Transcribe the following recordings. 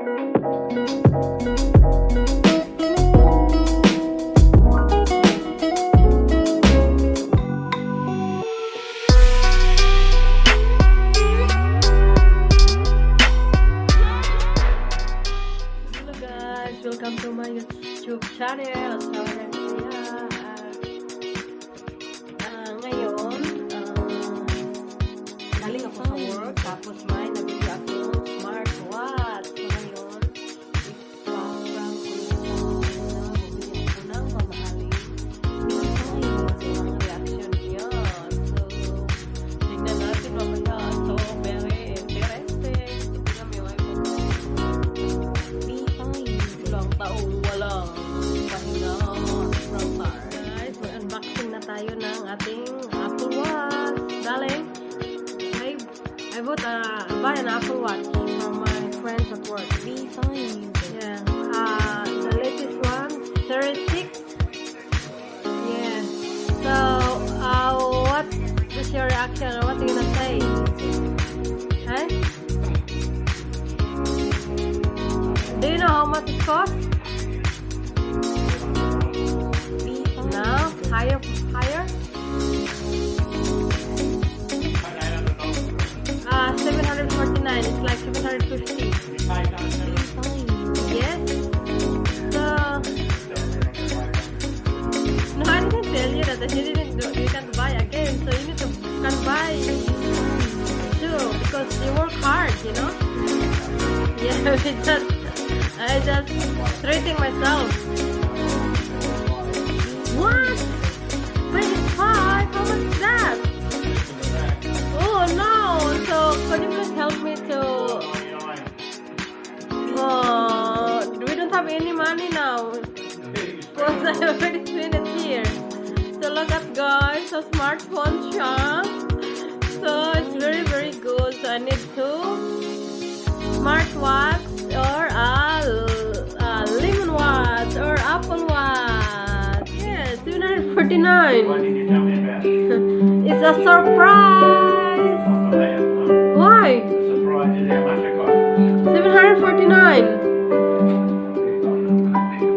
Hello guys, welcome to my YouTube channel. Asawa ng siya. Ngayon, galing ako sa work, tapos may nabili ako smartwatch. So ngayon, ipaprank ko yung asawa ko na bumili ako ng mamahaling smartphone. So, ang reaction niya. So, tignan natin mamaya. So, very interesting. So, tingnan mo yung iPhone ko. Ilang taong walang pahinga from. Guys, mag-unboxing na tayo ng ating Apple Watch. Darling, I bought a, I buy an Apple Watch from my friends at work. Yeah. The latest one, Series 6. Yeah. So, what is your reaction? What are you gonna say? Huh? Do you know how much it costs? No? Higher? Higher? 749. It's like 750. Yes. So, no, I didn't tell you that you didn't do, you can't buy again. So you need to can buy too because you work hard. Yeah, we just I just treating myself. What? 25? How much is that? Oh no! So can you please help me to? Oh, we don't have any money now. Because I already spent it here. So look at, guys, so smartphone siya. So it's very, very good. So I need two smartwatch or a lemon watch or Apple Watch. Yes, 249. Why did you tell me about it? It's a surprise. Why? Surprise is how much it cost. 749.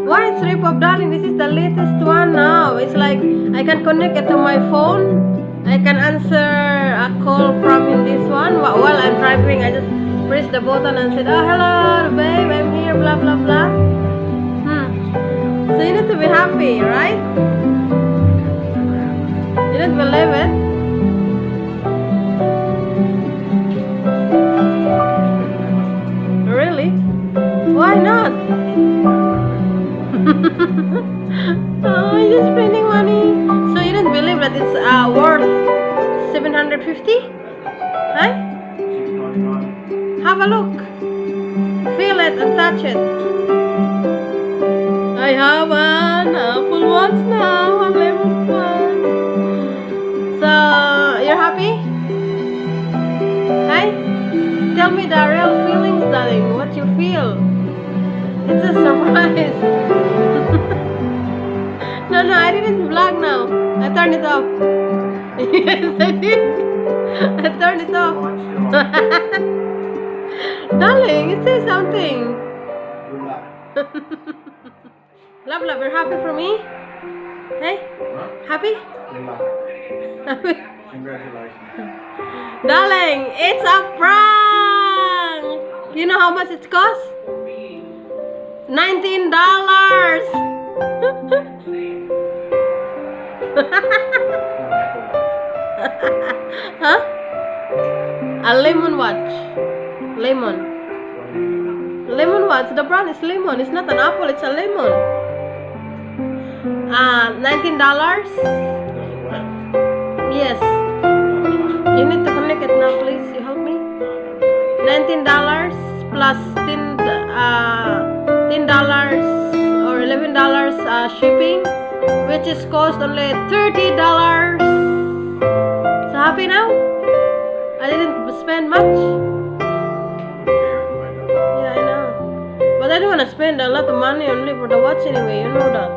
Why it's rip off, darling? This is the latest one now. It's like I can connect it to my phone. I can answer a call from in this one while I'm driving. I just press the button and said, "Oh, hello, babe, I'm here." Blah blah blah. So you need to be happy, right? You don't believe it? Really? Why not? Oh, you're just spending money. So you don't believe that it's worth 750? Huh? 699. Have a look. Feel it and touch it. I have an Apple Watch now, a lemon one. So, you're happy? Hey? Tell me the real feelings, darling. What you feel? It's a surprise. No, I didn't vlog now. I turned it off. Yes, I did. I turned it off. Light's still on. Darling, you say something. Good luck. Love, love, you're happy for me? Hey? Huh? Happy? Good luck. Happy? Congratulations. Darling, it's a prank! You know how much it costs? $19! It's not an Apple Watch. Huh? A lemon watch. Lemon. Lemon watch. The brand is lemon. It's not an apple, it's a lemon. $19? Does it work? Yes. You need to connect it now, please. You help me? $19 plus $10 or $11 shipping, which is cost only $30. So happy now? I didn't spend much. Yeah, I know. But I don't wanna spend a lot of money only for the watch anyway. You know that.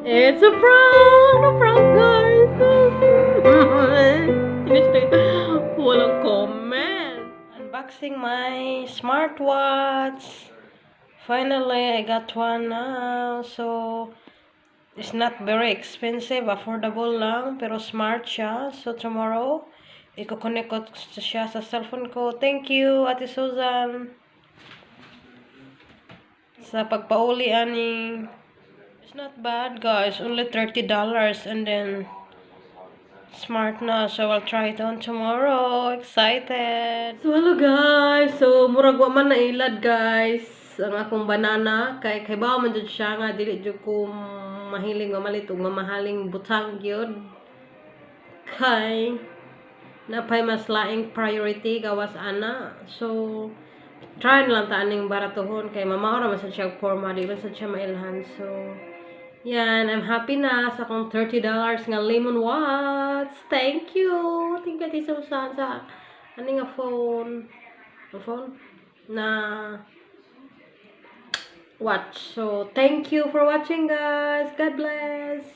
It's a prank, guys. Finish it. Walang comment. Unboxing my smartwatch. Finally, I got one now. So, it's not very expensive. Affordable lang. Pero smart siya. So, tomorrow, i-connect ko siya sa cellphone ko. Thank you, Ate Susan, sa pagpauli ani. It's not bad, guys. Only $30 and then smart na. So, I'll try it on tomorrow. Excited. So, hello guys. So, murag wa man nailad, guys, ang akong banana. Kay ba man jud siya nga dili jud ko mahilig mamalit og mamahaling butang gyud. Kay napay mas laing priority gawas ana. So, try na lang ta aning baratuhon kay mamao ra man sad siya og forma, di man sad siya mailhan. So, yan, I'm happy na sa akong $30 nga lemon watch. Thank you. Thank you, Ate Susan, sa ani nga phone. Ang phone na watch. So, thank you for watching, guys. God bless.